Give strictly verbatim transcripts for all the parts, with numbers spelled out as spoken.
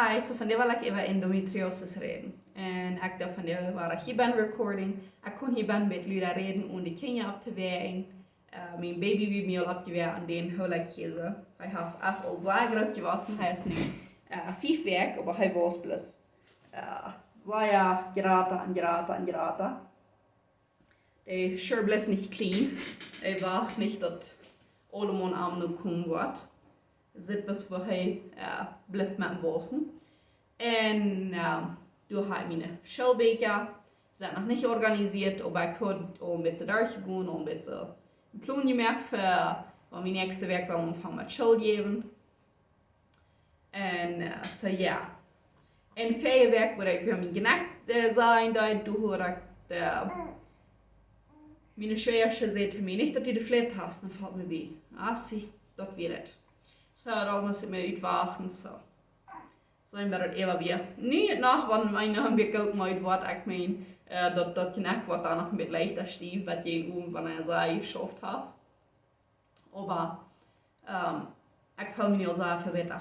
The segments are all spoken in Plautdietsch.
Hi, so vondoag well ekj äwa Endometriosis räden. Un ekj docht vondoag wia ekj hia bie recording. Ekj kunn hia bie met Lüda räden un de Kjinja opptowakjen. Äh, mien Baby wia mie aul oppjewakt un dän hool ekj hia soo. Hee haft, es aul sea groot jewossen. Hee es nu äh, fief Wäakj, oba hee woat bloos äh, sea jrata un jrata un jrata. Dee sure blift nich kjlien. Hee wacht nich daut aulemol aun no komen woat. Sitt bloos woo hee äh, blift met am wausen. Un äh, doa ha ekj miene Schoolbieekja, sent noch nich organisieet, oba ekj haud aul een bät derchjegonen, aul een bät een Plon jemoakt fa wan wie näakjste Wäakj wellen aunfangen met School jäwen. Un äh, so jo. Un väaje Wäakj wort ekj wada mien Jnekj äh, seenen, doa, doa haud ekj de, miene Schwäajasche säd to mie: "Nich daut du de Flit hast." Dan felt mie bie: "Ah, see, daut wia et." So, dan must ekj mie utwachten, so. So, un daut äwa wia. Nu noch, wan mien Nomen wia goot meed woat, ekj meen, äh, daut, daut Jnekj woat dan noch een bät leichta stiew, waut je en Owen, wan hee sea jeschauft haft. Oba ähm, ekj feel mie nu aul sea väl bäta.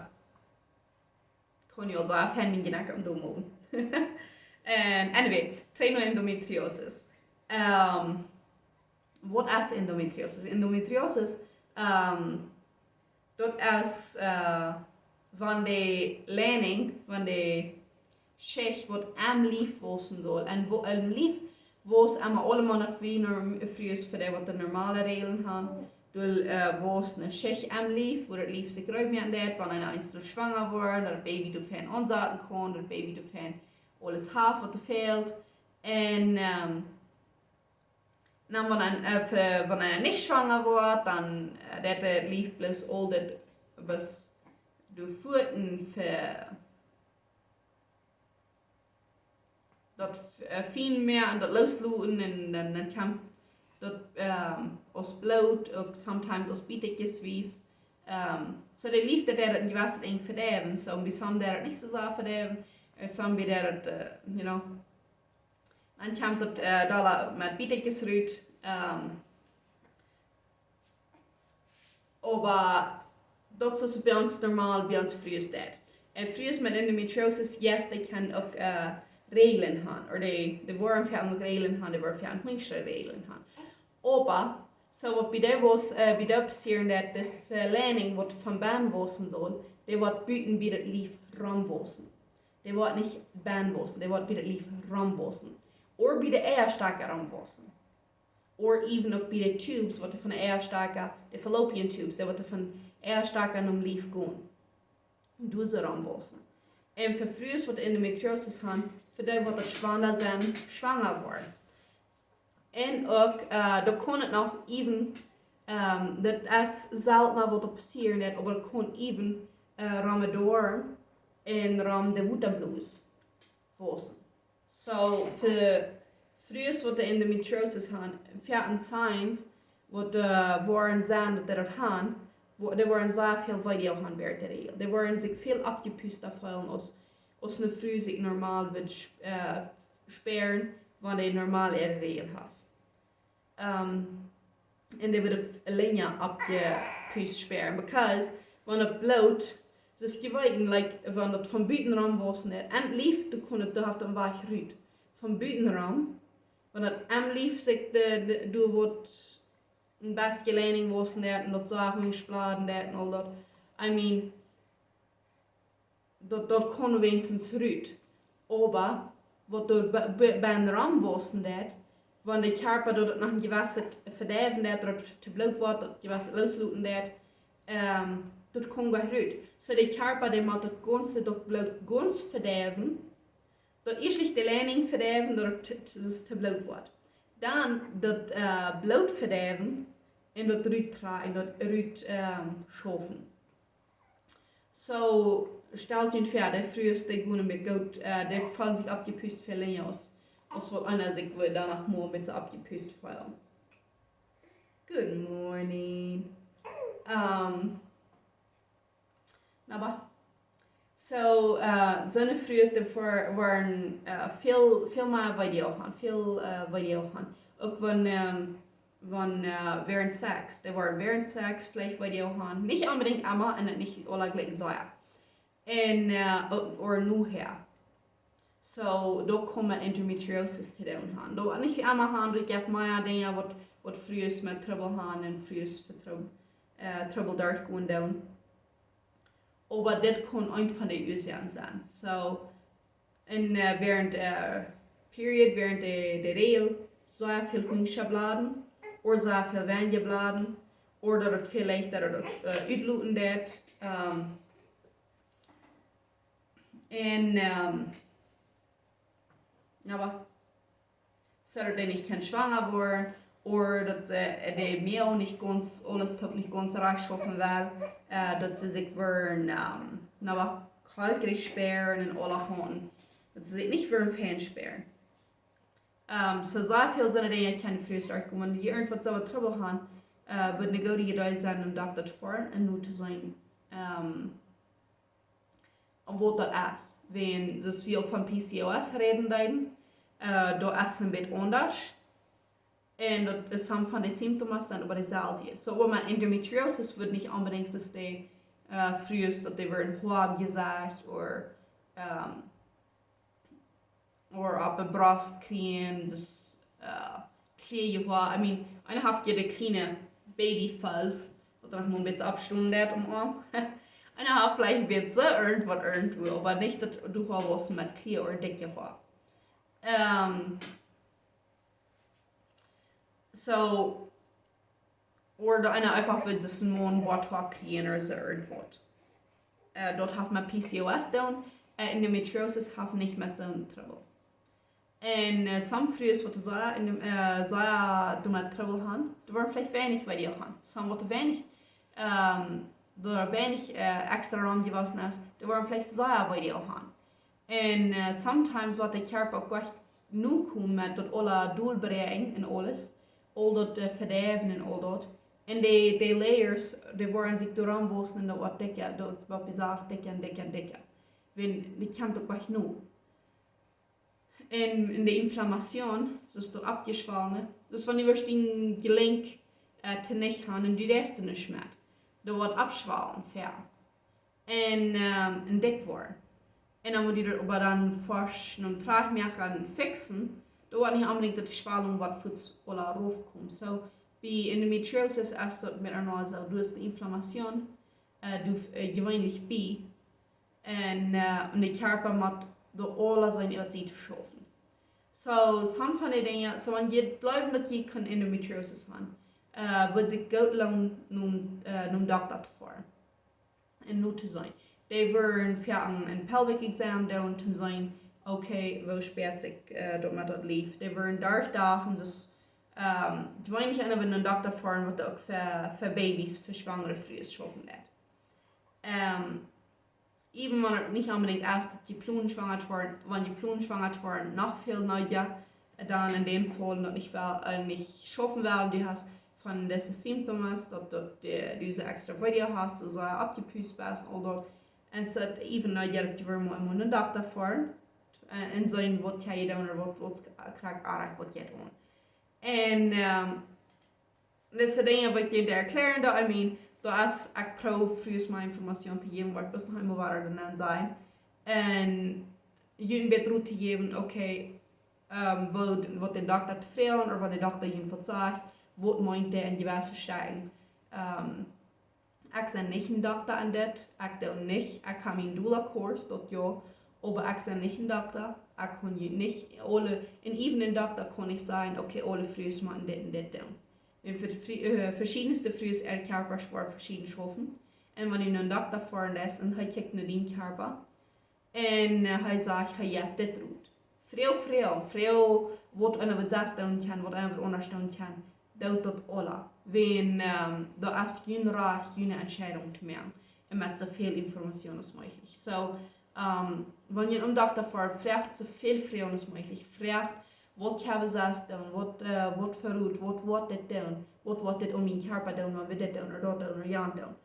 Kunn nu aul sea fein mien Jnekj aum doonen. Un anyway, trigj no Endometriosis. Ähm, waut es Endometriosis? Endometriosis, ähm, daut es äh, wan de Lining, wan de Schicht waut aum Lief wausen saul. Un woo, aum Lief waust emma aulemol, daut wie norm-, Frues, fa dee waut de normale Reajlen han. Doa äh, waust eene Schicht aum Lief, wua daut Lief sikj reed moaken deit, wan eena eent sull schwanga woaren, daut daut Baby doa fein aunsaten kaun, daut daut Baby doa fein aules haft waut et fält. Un ähm, dan wan eena, äh, fa, wan eena nich schwanga woat, dan äh, deit daut Lief bloos aul daut, waut doa fuat un fa daut äh, fein mea un daut loosloten un dan, dan kjemt daut ähm, aus Bloot, uk sometimes aus Bietekjes wies. Ähm, so daut Lief daut deit daut een jewesset Enj vedeiwen, so bie some deit daut nich soo sea vedeiwen, äh, some bie deit daut, äh, you know, dan kjemt daut äh, doa met Bietekjes rut. Ähm, Oba daut es bie ons normal, bie ons Frues daut. Un Frues met Endometriosis, yes, dee kjennen uk äh, Reajlen han, or dee, dee woaren foaken uk Reajlen han, dee woaren foaken nich Reajlen han. Oba, so waut bie dee waut, äh, bie dee passieren deit, daut äh, Lining waut von bennen wausen saul, dee woat buten bie daut Lief rom wausen. Dee woat nich bennen wausen, dee woat bie daut Lief rom wausen. Or bie de Eiastocka rom wausen. Or even uk bie de tubes, waut von de Eiastocka, de fallopian tubes, dee waut von Eiastocka nom Lief gonen. Un doa soo rom wausen. Un fa Frues waut Endometriosis han, fa dee woat daut schwanda sennen, schwanga woaren. Un uk, äh, daut kaun et noch even, ähm, daut es seltna waut doa passieren deit, oba daut kaun even äh, rom de Doarm un rom de Wotablos wausen. So, fa Frues waut de Endometriosis han, foaken signs, waut äh, woaren sennen daut dee daut han, wo-, dee woaren sea väl Weedoag han wäarent de Reajel. Dee woaren sikj väl oppjepusta feelen aus, aus eene Fru sikj normal wudd sp-, äh, spieren, wan dee normal äare Reajel haft. Ähm, un dee woat uk lenja oppjepust spieren, because wan daut Bloot, daut es jeweenlich, like, wan daut von buten rom wausen deit, un Lief, doa kaun et, doa haft et een Wajch rut. Von buten rom, wan daut aum Lief sikj de, de, doa woat een bät Lining wausen deit un daut Sachen spladen deit un aul daut. I mean, daut, daut kaun weens rut. Oba waut doa be-, be-, bennen rom wausen deit, wan de Kjarpa daut noch een jewesset vedeiwen deit, daut et to Bloot woat, daut jewesset loosloten deit, ähm, daut kaun goa rut. So de Kjarpa, dee mott daut gaunze, daut Bloot gaunz vedeiwen, daut ieescht de Lining vedeiwen, daut et to, to, to Bloot woat. Dan daut äh, Bloot vedeiwen un daut rut tra-, un daut rut ähm, schaufen. So, stalt junt väa, de Frues, dee gonen met goot, äh, dee feelen sikj oppjepust väl lenja aus, aus waut eena sikj wudd dan noch mol met soo oppjepust feelen. Good morning. Ähm, oba, so, äh, soone Frues, dee ver-, woaren äh, väl, väl mea Weedoag han, väl äh, Weedoag han. Uk wan, ähm, wan äh, wäarent Sex. Dee woaren wäarent Sex veleicht Weedoag han. Nich onbedinjt emma un nich aula jlikj sea. Un, uh, or nohäa. So, doa kaun met Endometriosis to doonen haben. Doa nich emma haben, doa jeft mea Dinja waut, waut Frues met Trubbel haben un Frues fa Trubbel, uh, Trubbel derchgonen doonen. Oba dit kaun eent von de Uasoaken sennen. So, en, uh, während, uh, period, während de, de Regel, sea väl Kunststoffbladen, or sea väl weinje Bladen, or daut et veleicht daut et, uh, utloten deit. Um, un, um, oba, so daut dee nich kaun schwanger woaren, or daut, uh, de Moag nich gaunz, aules toop nich gaunz rajcht schaufen well, uh, daut see sikj woaren, um, oba, kolkjrich spieren un aulahaunt, daut see sikj nich woaren fein spieren. Um, so sea väl soone Dinja kjennen Frues derchkomen. Wan jie irjentwaut soo waut Trubbel haben, uh, wudd ne goode Idee sennen, no Dokta to foaren un no to seenen, um, waut daut es. Wan, soo aus wie uk von P C O S räden deeden, uh, daut es een bät aundasch. Un daut es some von de Symptomen sent oba deeselwje. So, oba met Endometriosis wudd nich onbedinjt soo de, uh, Frues daut dee woaren Hoa opp daut Jesecht, or, um, or opp de Brost kjrieen, daut, uh, kjlieeje Hoa. I mean, eena haft je de kjliene Baby Fuzz, waut noch mau een bät oppstonen deit aum Oarm. Eena haft veleicht een bät soo irjentwaut irjentwoo, oba nich daut du Hoa woascht met kjliene or dikje Hoa. Um, so, or daut eena eefach wudd soo een Moon waut Hoa kjrieen or soo irjentwaut. Uh, daut haft met P C O S to doonen, uh, Endometriosis haft nich met soon Trubbel. Un, uh, some Frues waut sea, en, uh, sea doamet Trubbel haben, dee woaren veleicht weinich Weedoag haben. Some waut weinich, um, doa weinich, uh, extra Rum jewossen es, dee woaren veleicht sea Weedoag haben. Un, uh, sometimes woat de Kjarpa uk leicht nokomen met daut aule Dolbräakjen un aules, aul daut, uh, Vedeiwen un aul daut. Un de, de layers, dee woaren sikj doaromm wausen un daut woat dikja, daut woat besach dikja un dikja un dikja. Wan, dee kjemt uk leicht no. Un, un de Inflammatie, soo aus daut oppjeschwollen, soo aus wan du woascht een Jelenkj, uh, to nich haben un du deist doa nuscht met. Daut woat oppschwalen, jo. Un, um, un dikj woaren. Un dan mott jie daut oba dan forsch no trajchtmoaken un fixen. Daut woat nich onbedinjt daut de Schwellunk waut fuaz aula raufkomt. So, bie Endometriosis es daut met eemol soo, du hast de Inflammatie, uh, du, uh, jeweenlich bie. Un, uh, un de Kjarpa mott doa aules aun waut see to schaufen. So, some von de Dinja, so wan jie jleewen daut jie kjennen Endometriosis haben, uh, wudd sikj goot loonen, no, uh, no Dokta to foaren. Un no to seenen. Dee woaren fa een, een pelvic exam doonen, om to seenen, okay, woo späat sikj, uh, daut met daut Lief. Dee woaren doa daut, un daut, um, jeweenlich eena, wan no Dokta foaren, waut uk fa, fa Babys, fa schwangre Frues schaufen deit. Um, even wan et nich onbedinjt es daut jie planen schwanger to woaren, wan jie planen schwanger to woaren, noch väl needja, dan en däm Faul daut nich well, uh, nich schaufen well, du hast von dise Symptomen, daut, daut du, du soo extra Weedoag hast, soo sea oppjepust best, aul daut. Un soo even needja daut jie woaren mol, mol no Dokta foaren, uh, un seenen waut jie doonen, ooda waut, waut krakjt aunjeit, waut jie doonen. Un, um, dise Dinja waut jie doa erkjläaren, daut, I mean, daut es, ekj proow Frues mea Informatie to jäwen, waut ekj bloos noch eemol wada doa nenn saj. Un junt een bät Rot to jäwen, okay, um, waut, waut dän Dokta to froagen, ooda waut de Dokta junt waut sajcht, waut meent dee en jewesse Städen. Um, ekj sie nich een Dokta en dit, ekj doo nich, ekj hab mien Doula-Kurs, daut jo, oba ekj sie nich een Dokta, ekj kaun junt nich aule, un even een Dokta kaun nich sajen, okay, aule Frues motten dit un dit doonen. Wan fa, uh, veschiedne Frues äa Kjarpa woat veschieden schaufen. Un wan du no een Dokta foaren deist un hee kjikjt no dien Kjarpa, un, uh, hee sajcht, hee jeft dit Rot. Froag, froag, froag, waut eena waut sest doonen kaun, waut eena waut aundasch doonen kaun. Doo daut aula. Wan, um, daut es jun Rajcht, june Entscheidunk to moaken. Un met soo väl Informatie aus mäajlich. So, um, wan jie no een Dokta foaren, froagt soo väl Froagen aus mäajlich. Froagt, waut kjenn wie sest doonen, waut, uh, waut fa Rot, waut woat dit doonen, waut woat dit aun mien Kjarpa doonen, wan wie dit doonen, ooda daut doonen, ooda jant doonen.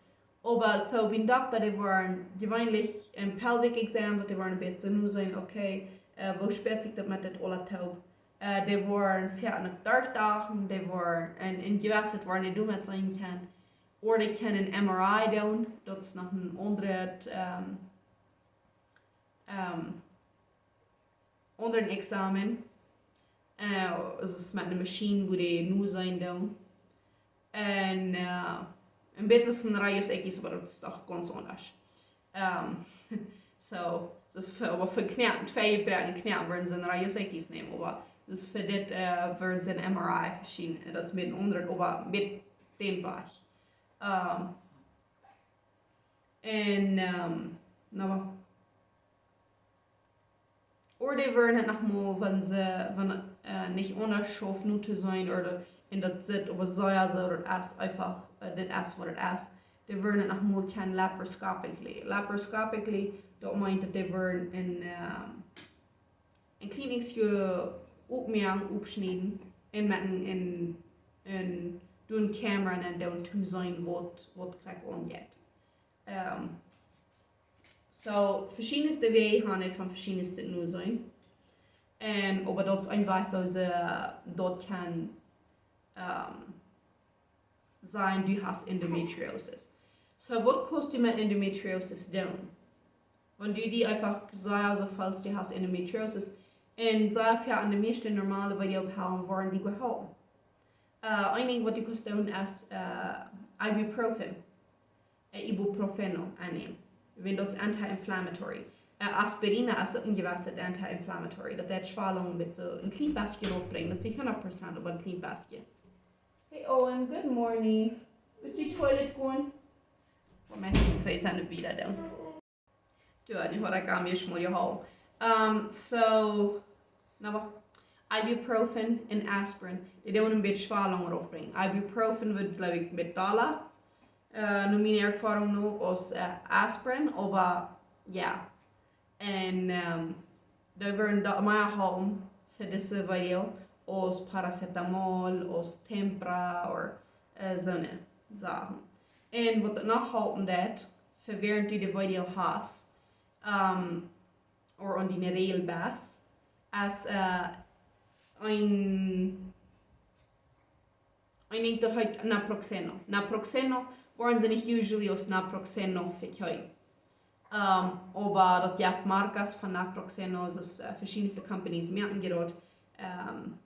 Oba soo, biem Dokta, dee woaren jeweenlich een pelvic exam, daut dee woaren een bät no seenen, okay, uh, woo späat sikj daut met dit aula toop. Uh, dee woaren foaken uk derchdoagen, dee woaren, un, un jewess woaren dee doamet seenen kjennen. Ooda dee kjennen een M R I doonen, daut es noch een aundret, um, ähm, aundren Examen. Äh, also es met eene Maschien, woo dee nu seenen doonen. Un, äh, een bät es een Rayos X, oba daut es doch gaunz aundasch. Ähm, so, daut es fa, oba fa Knoaken, fa jebroakne Knoaken wudden see een Rayos X nämen, oba daut es fa dit, äh, wudden see een M R I Maschien, äh, daut es met een aundren, oba met dän Wajch. Ähm, un, ähm, na, ooda dee wudden et noch mol, wan see, wan, äh, nich aundasch schauft nu to seenen, ooda, un daut sitt oba soo, soo daut es eefach, äh, dit es waut et es. Dee wudden et noch mol kjennen laparoscopically. Laparoscopically, daut meent daut dee wudden een, ähm, een kjlien bät oppmoaken, oppschnieden, un met een, een, een, doonen Kamera un dan doonen toom seenen waut, waut krakjt aunjeit. Ähm, so, veschiedne Wäaj haben von veschiedne Nuseen. Un, oba daut es eenfach, woo see daut kjennen, ähm, sajen, du hast Endometriosis. So, waut kaust du met Endometriosis doonen? Wan du die eefach sajen, soo fälst, du hast Endometriosis, un soo fa de mieeschte normale Videos haben, woaren die jeholpen. Äh, een Dinkj waut du kaust doonen es, äh, Ibuprofen, äh, Ibuprofeno aunnämen. Wan daut es anti-inflammatory. Äh, Aspirina es uk een jewesset anti-inflammatory. Daut deit Schwalunk met soo een kjlien bät raufbrinjen. Daut es nich hundat Prozent, oba een kjlien bät. Hey Owen, good morning. Would you toilet going? Well, my sister is on the beat, I don't. Du, nu haud ekj am ieescht mol jeholpen. Ähm, so, na, waut? Ibuprofen un Aspirin, dee doonen een bät Schwalunk raufbrinjen. Ibuprofen woat, jleew ekj, een bät dolla, äh, no miene Erfoarunk nu aus, äh, Aspirin, oba, jo. Un, ähm, dee wudden daut mea halpen fa dise Video aus Paracetamol, aus Tempra, ooda, äh, soone Sachen. Un waut noch halpen deit, fa wäarent du de Video hast, ähm, ooda aun diene Räajel best, es, äh, een, een Dinkj daut heet Naproxeno. Naproxeno woaren see nich usually aus Naproxeno vekjeept. Ähm, oba daut jeft Markas von Naproxeno, daut es, äh, veschiedne Companies moaken dee daut. Ähm,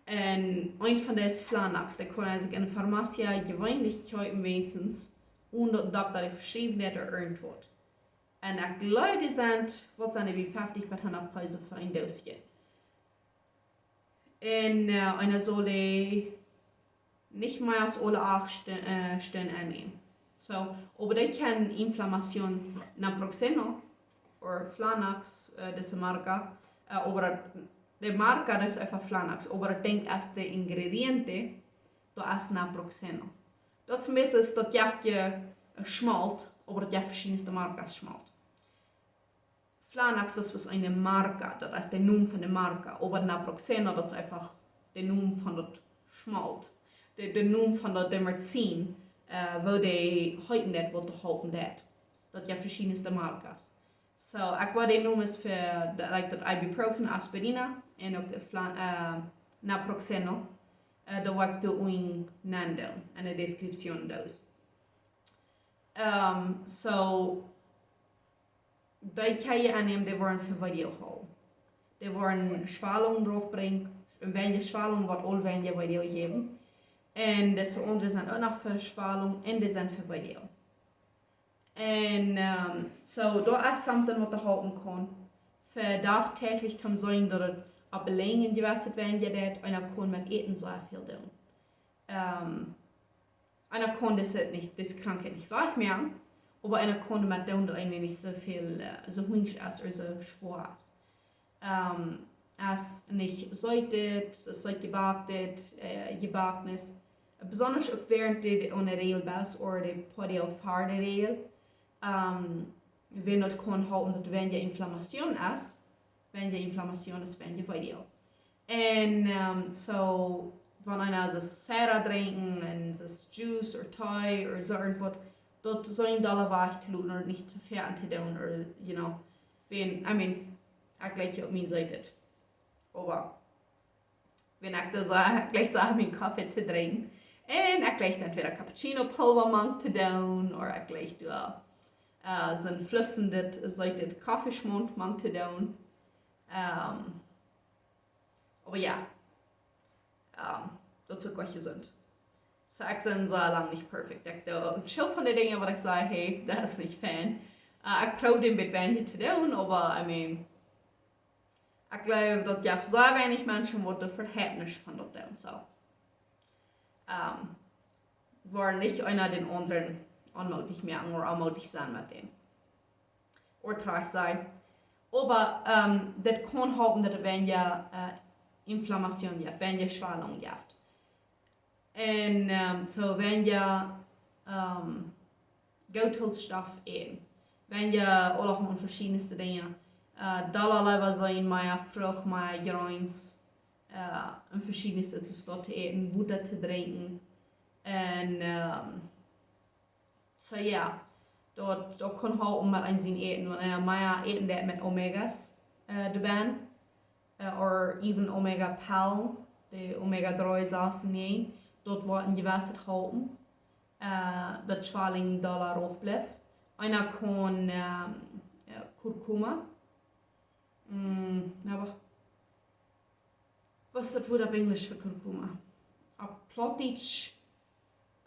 un een von dee es Flanax, dee kaun eena sikj enne Farmazie jeweenlich kjeepen, weens een Dokta dee veschrift haft ooda irjentwaut. Un ekj jleew, dee sent, waut sent dee, bie feftig bat hundat Peso fa een Doosje. Un, äh, eena saul dee nich mea aus aule acht Stu-, äh, Stunden aunnämen. So, oba dee kjennen Inflammation, Naproxeno, ooda Flanax, äh, dise Marka, äh, oba daut, de Marka, daut es eefach Flanax, oba ekj denkj, aus de ingrediente, daut es Naproxeno. Daut es met, daut jeft je, äh, Schmolt, oba daut jeft veschiedne Markas Schmolt. Flanax, daut es eene Marka, daut es de Nomen von de Marka, oba Naproxeno, daut es eefach de Nomen von daut Schmolt, de, de Nomen von daut, de Medizin, äh, woo dee heeten deit, waut dee halpen deit. Daut jeft veschiedne Markas. So, ekj woa de Nomen fa de, like, daut Ibuprofen, Aspirina, un uk de Fla-, äh, Naproxeno, äh, daut woa ekj doa unjen nandoonen, enne Description doa. Ähm, so, dee kjenn jie aunnämen, dee woaren fa Video halpen. Dee woaren Schwalunk raufbrinjen, un wan jie Schwalunk, woat aul wan jie Video jäwen. Un dise aundre sent uk noch fa Schwalunk, un dee sent fa Video. Un, ähm, so, daut es something waut dee halpen kaun. Fa dagtäglich toom seenen daut et opp de Lenjd jewast, wan jie daut, un eena kaun met Äten soo väl doonen. Ähm, eena kaun dise nich, dise Krankheit nich wajchmoaken, oba eena kaun doamet doonen daut eena nich soo väl, äh, soo hungrich es ooda soo schwoa es. Ähm, es nich seet, es seet jebaktet, äh, Jebacknis. Besonda uk wäarent de, de aune Räajel best ooda de Podio ver de Räajel. Ähm, wan daut kaun halpen daut weinja Inflammation es, weinja Inflammation es weinja Video. Un, ähm, so, wan eena daut Soda drinkjen un daut Juice ooda Tee ooda soo irjentwaut, daut sent aule Wäaj to loten ooda nich too väl aun to doonen ooda, you know, wan, I mean, ekj jlikj uk mien seet. Oba wan ekj doa soo, ekj jlikj soo mien Koffe to drinkjen. Un ekj jlikj entwäda Cappuccino Pulva mank to doonen, ooda ekj jlikj doa, Äh, sent flussend, seit dit Koffe schmaunt, mank to doonen. Ähm, oba jo, ähm, daut es uk waut jesunt. So, ekj sie soo lang nich perfekt. Ekj doo een Deel von de Dinja waut ekj saj, hey, daut es nich fein. Äh, ekj proow daut een bät weinja to doonen, oba, I mean, ekj jleew daut jeft soo weinich Menschen waut doa Vehätnis von daut doonen, so. Ähm, woaren nich eena dän aundren onmootich moaken ooda onmootich sennen met dän. Ooda traurig sennen. Oba, ähm, daut kaun halpen daut et weinja, äh, Inflammation jeft, weinja Schwalunk jeft. Un, ähm, so weinja, ähm, Goothooltstoff äten. Weinja aule veschiedne Dinja. Äh, dolla leewa sennen, mea Frucht, mea Jreens, äh, un veschiedne Sorten to äten, Wota to drinkjen. Un, ähm, so jo, daut, daut kaun halpen met een sien Äten, wan eena mea äten deit met Omegas, äh, doabie, äh, or even Omega Pellen, de Omega dree, sas un näajen, daut woat een jewesset halpen, äh, daut Schwalunk dolla rauf blift. Eena kaun, ähm, äh, Kurkuma, mm, oba waut es daut Wuat opp Enjlisch fa Kurkuma? Opp Plautdietsch,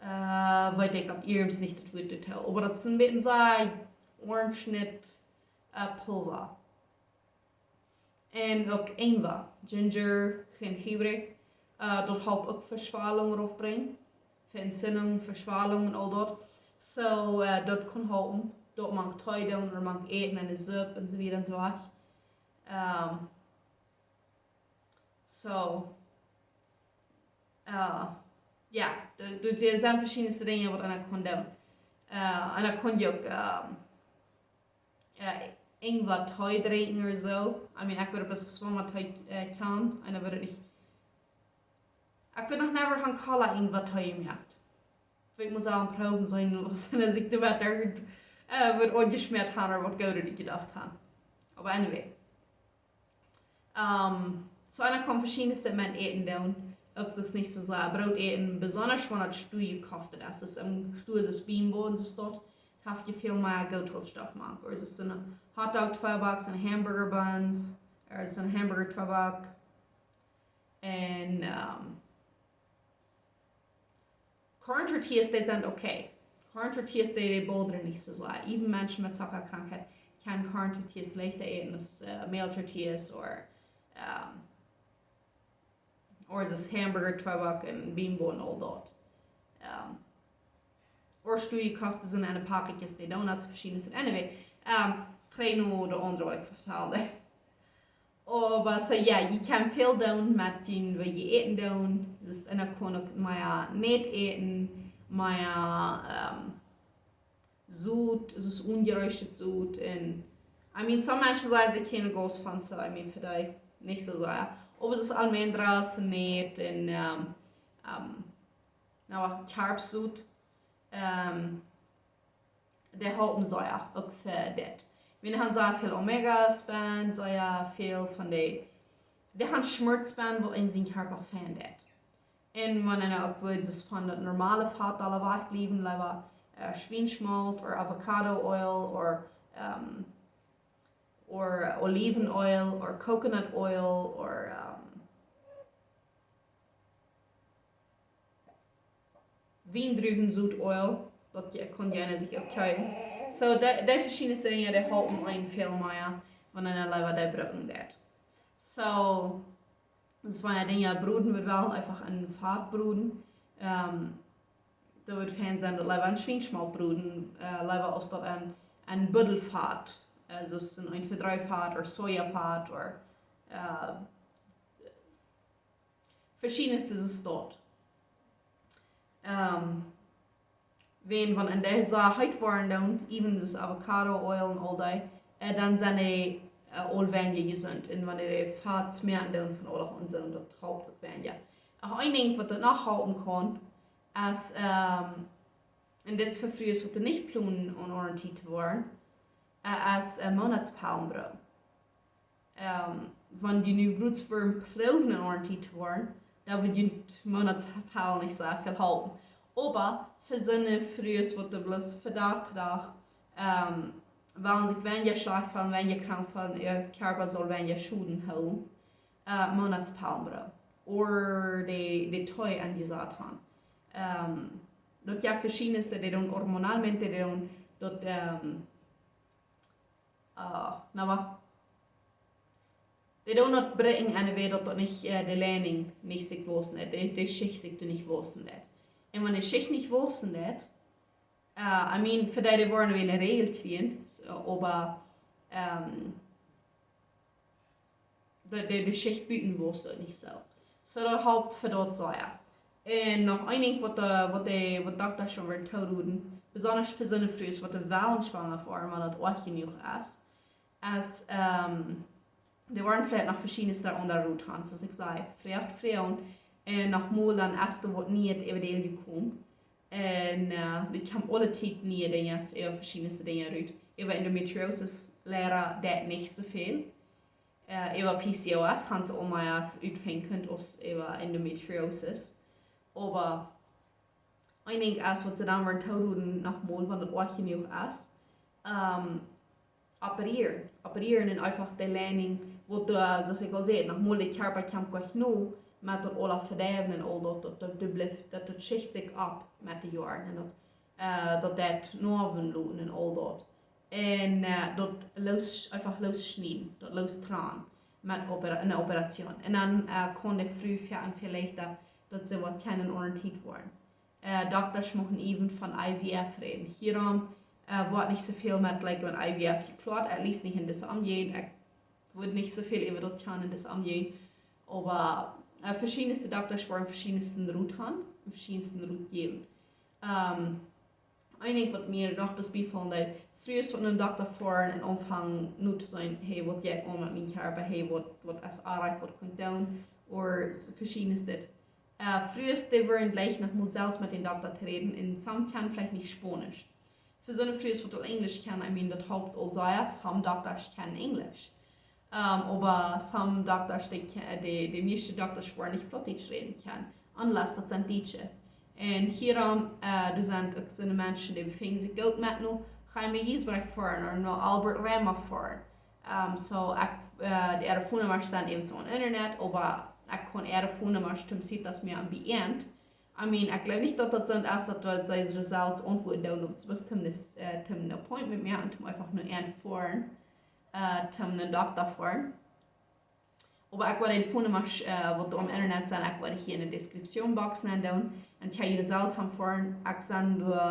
äh, weet ekj opp Ieescht nich daut Wuat doatoo. Oba daut es een bät soo Orange Nut, äh, Pulva. Un uk Ingwer, Ginger, Jengibre, äh, daut halpt uk fa Schwalunk raufbrinjen, fa Entzündung, fa Schwalunk un aul daut. So, äh, daut kaun halpen, daut mank Tee doonen ooda mank Äten un de Supp un soo wieda un soo wajch. Ähm, So, äh, jo, doa, doa, doa sent veschiedne Dinja waut eena kaun doonen. Äh, eena kaun je uk, ähm, äh, Ingwer Tee drinkjen ooda soo. I mean, ekj wudd bloos Schwalunk Tee, äh, kjennen. Eena wudd nich, ekj wudd noch never han Kola Ingwer Tee jemoakt. Ekj mott aul proowen seenen, waut eena sikj doamet, äh, wudd aunjeschmäat han ooda waut Goodet jedocht han. Oba anyway. Ähm, so eena kaun veschiedne Dinja met Äten doonen. Uk daut nich soo sea Broot äten, besonda wan daut Stua jekoft es. Daut es em Stua, daut es Bienenbodem, daut es daut. Haft je väl mea Goothooltstoff mank. Ooda daut es een Hotdog Twieback, een Hamburger Buns, ooda daut es een Hamburger Twieback. Un, ähm, Corn tortillas, dee sent okay. Corn tortillas, dee, dee bodren nich soo sea. Even Menschen met Zockakrankheit kjennen Corn tortillas leichta äten aus, äh, Mäl tortillas ooda, ähm, ooda daut es Hamburger Twieback un Bienenbodem un aul daut. Ähm, ooda Stua jekoft es en de Packjes, dee Donuts, veschiedne Dinja. Anyway, ähm, trigj no daut aundre waut ekj vetalen deed. Oba so jo, jie kjennen väl doonen met dän waut jie äten doonen. Daut es, eena kaun uk mea Nät äten, mea, ähm, Sot, daut es onjereeschtet Sot. Un, I mean, some Menschen sajen see kjennen gaus von, so, I mean, fa dee nich soo sea. Oba daut es Almendras, Nät un, ähm, ähm, nu, Kjarpsot. Ähm, dee halpen sea uk fa dit. Wie han sea väl Omegas bennen, sea väl von dee, dee han Schmolt bennen, waut en sien Kjarpa fein deit. Un wan eena uk well daut von daut normale Fat aule wajchbliewen, leewa, äh, Schwienschmolt ooda Avocado Oil ooda, ähm, ooda Olivenöl ooda Coconut Oil ooda, ähm, Wiendruwensot Oil, daut je, kaun eena sikj uk kjeepen. So, dee, dee veschiedne Dinja, dee halpen eenen väl mea, wan eena leewa dee brucken deit. So, daut es wan eena Dinja broden wudd, well eefach en Fat broden. Ähm, daut wudd fein sennen, daut leewa en Schwienschmolt broden, äh, leewa aus daut en, en Buddelfat. Äh, daut es en eent twee dree Fat ooda Sojafat ooda, äh, veschiedne Dinja es daut. Ähm, wan, wan eena dee sea heet woaren doonen, even daut es Avocado Oil un aul dee, äh, dan sent dee, äh, aul weinja jesunt. Un wan dee Fat schmolen doonen von aule Onsen, daut halpt uk weinja. Oba een Dinkj waut daut noch halpen kaun, es, ähm, un dit es fa Frues waut nich plonen om Orange to woaren, äh, es, äh, Moonatspellen brucken. Ähm, wan jie nu bloos fa een Proow en Orange to woaren, dan woat junt Moonatspellen nich soo väl halpen. Oba fa soone Frues waut bloos von Dach to Dach, ähm, wellen sikj weinja schlajcht feelen, weinja krank feelen, äa Kjarpa saul weinja Schoden hoolen, äh, Monatspellen brucken. Ooda de, de Tee aunjesat haben. Ähm, daut jeft veschiedne, dee doonen hormonalmente, dee doonen daut, ähm, äh, na wa, dee doonen daut brinjen aun de Welt, daut daut nich, äh, de Lining nich sikj wausen deit, de, de Schicht sikj doa nich wausen deit. Un wan de Schicht nich wausen deit, äh, I mean, fa dee, dee woaren wada ne Räajel kjrieen, so, oba, ähm, de, de, de Schicht buten waust daut nich soo. So, daut halpt fa daut sea. Un noch een Dinkj waut, äh, waut de, waut Doktasch woaren toroden, besonda fa soone Frues waut de wellen schwanga woaren, wan daut oajch jenuach es, es, ähm, dee woaren veleicht noch veschiedne aundre Rot haben, soo aus ekj säd, Frucht, Frucht, un noch mol dan es doa waut Nieet äwa de Welt jekomen. Un, äh, wie haben aule Tiet niee Dinja, äwa veschiedne Dinja rut. Äwa Endometriosis, leider daut nich soo väl. Äh, äwa P C O S haben see aul mea utfinjen kunt aus äwa Endometriosis. Oba een Dinkj es waut see dan woaren toroden noch mol, wan daut oajch jenuach es, ähm, operieren. Operieren un eefach de Lining, waut doa, soo aus ekj aul säd, noch mol de Kjarpa kjemt nich no, met daut aula vedeiwen un aul daut, daut, daut, daut blift, daut, daut schicht sikj opp met de Joaren un daut, äh, daut deit Noawen loten un aul daut. Un, äh, daut loos, eefach loosschnieden, daut loostrennen met Opera-, ne Operation. Un dan, äh, kaun de Fru fa-, un veleicht daut, daut see waut kjennen orntiet woaren. Äh, Doktasch muchten even von I V F räden. Hia, äh, woat nich soo väl met, like, von I V F jekloat, at least nich en dise Omjäajent. Ekj wudd nich soo väl äwa daut kjennen en dise Omjäajent. Oba, äh, veschiedne Doktasch woaren veschiedne Rot haben, veschiedne Rot jäwen. Ähm, een Dinkj waut mie noch bloos biefoll, daut Frues waut no dän Dokta foaren un aunfangen nu to sajen, hey, waut jeit aun met mien Kjarpa, hey, waut, waut es oajch, waut kaun ekj doonen, ooda s-, veschiedne Dinja. Äh, Frues, dee woaren jlikj noch mol selfst met dän Dokta to räden, un some kjennen veleicht nich Spaunisch. Fa soone Frues waut aul Enjlisch kjennen, I mean, daut halpt aul sea, some Doktasch kjennen Enjlisch. Ähm, oba some Doktasch, dee kje-, dee, de mieeschte Doktasch woaren nich Plautdietsch räden kjennen, unless daut sent Dietsche. Un hia, äh, doa sent uk soone Menschen, dee befinjen sikj goot met no Jaime Giesbrecht foaren ooda no Albert Reimer foaren. Ähm, so, ekj, äh, de äare Phonenummasch sent even soo aum Internet, oba ekj kaun äare Phonenummasch toom Sitas mea aunbieden. I mean, ekj jleew nich daut daut sent, es daut wie see selfst auntwuaden doonen, oba see must toom dis, äh, toom een Appointment moaken un toom eefach no an foaren, äh, toom no dän Dokta foaren. Oba ekj woa de Phonenummasch, äh, waut doa aum Internet sent, ekj woa dee hia en de Description Box nenn doonen. Un kjenn jie selfst aunfoaren, ekj sie doa,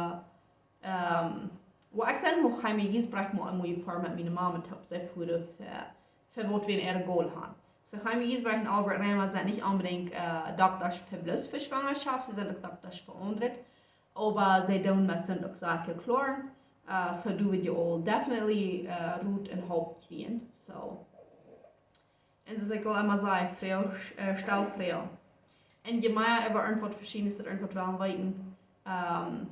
ähm, well, ekj sie noch Jaime Giesbrecht mol eemol jefoaren met miene Mama toop, see fuaren fa, fa waut wie en äa Goal haben. So, Jaime Giesbrecht un Albert Reimer sent nich onbedinjt, äh, Doktasch fa bloos fa Schwangerschaft, see sent uk Doktasch fa aundret. Oba see doonen met soont uk sea väl kloaren. Äh, so doa woa jie aul definitely, äh, Rot un Help kjrieen. So. Un soo aus ekj aul emma saj, Froag, äh, stal Froagen. Un jie motten äwa irjentwaut veschiednet, irjentwaut wellen weeten. Ähm,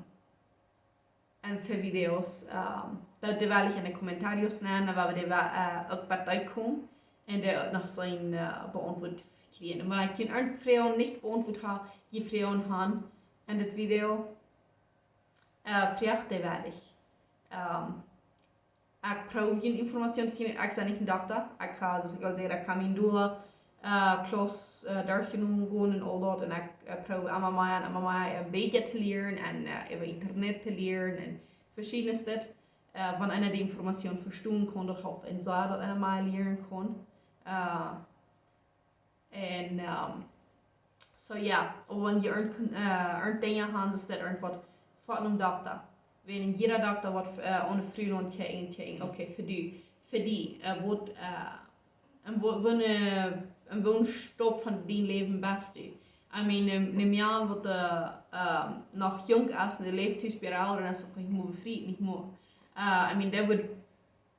un fa Videos, ähm, daut well ekj en de Kommentaren nenn, wua wie dee, äh, uk bie komen. Un dee uk noch sent, äh, beauntwuat kjrieen. Un wan ekj june Froagen nich beauntwuat hab, jie Froagen haben en dit Video, äh, froagt dee, well ekj. Ähm, ekj proow june Information to jäwen. Ekj sie nich een Dokta. Ekj hab, soo aus ekj aul säd, ekj hab miene Doula, äh, Klauss, äh, derchjenomen un aul daut. Un ekj, äh, proow emma mea un emma mea, äh, een bät to lieren un, äh, äwa Internet to lieren un veschiednet. Äh, wan eena dee Information vestonen kaun, daut halpt eenem sea, daut eena mea lieren kaun. Äh, Un, ähm, so jo, wan jie irjent, äh, irjent Dinja haben, es daut irjentwaut, foat no een Dokta. Wan jieda Dokta waut, äh, aun de Fru un kjikjen, kjikjen, okay, fa die, fa die, äh, waut, äh, un wo-, woo ne, un woo een Staup von dien Läwen best du? I mean, een, een Maun waut, äh, ähm, noch junk es un dee läft tus bie äare Elren, es uk nich mea befriet, nich mea. Äh, I mean, dee woat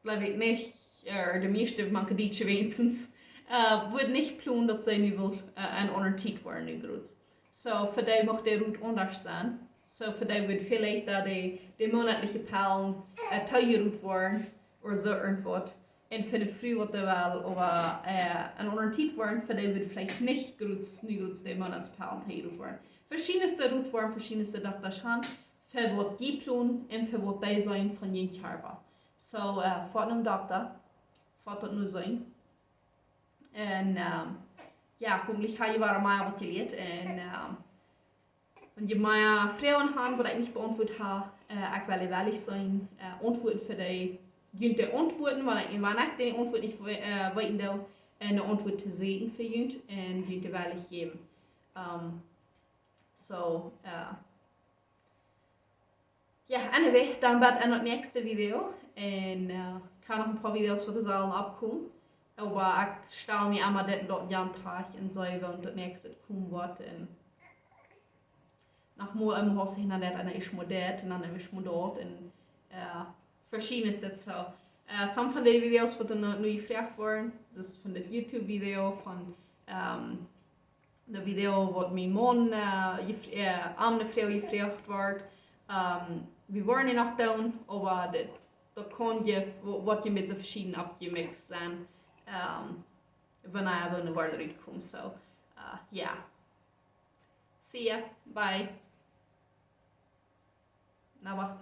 jleew ekj nich, äh, de mieeschte mank de Dietsche weens, äh, woat nich plonen daut see nu well, äh, en aundre Tiet woaren nu groot. So, fa dee mucht de Rot aundasch sennen. So, fa dee woat veleicht daut de, de monatliche Pellen, äh, too jrod woaren, ooda soo irjentwaut. Un fa de Fru waut dee well, oba, äh, en aundre Tiet woaren, fa dee woat veleicht nich groot, nu groot de Monatspellen too jrod woaren. Veschiedne Rot woaren, veschiedne Doktasch haben, fa waut jie plonen un fa waut dee sent von jun Kjarpa. So, äh, foat nom Dokta, foat daut nu seenen. Un, ähm, jo, hopentlich ha jie wada mea waut jelieet. Un, ähm, wan jie mea Froagen han, waut ekj nich beauntwuat ha, äh, ekj well wellich sennen, äh, Auntwuaten fa dee, junt to auntwuaten, wan ekj, wan ekj de Auntwuat nich we-, äh, weeten doo, un de Auntwuat to seenen fa junt, un junt dee wellich jäwen. Ähm, so, äh, jo, anyway, dan bat en daut näakjste Video. Un, äh, ekj ha noch een poa Videos waut doa sellen oppkomen. Oba ekj stal mie emma dit un daut jan trajcht un soo, wan daut näakjste komen woat. Un noch mol emma haust hinja daut, un dan es mol dit, un dan es mol daut, un, äh, veschiednet es dit soo. Äh, some von de Videos waut nu, nu jefroacht woaren, daut es von dit YouTube-Video, von, ähm, de Video waut mien Maun, äh, jef-, äh, aun de Froag jefroacht woat. Ähm, wie woaren dee noch doonen, oba dit, daut kaun je, wo-, woat je met soo veschieden oppjemixt sennen, ähm, wanea wie woaren rutkomen. So, äh, jo. See ya, bye. Na, oba.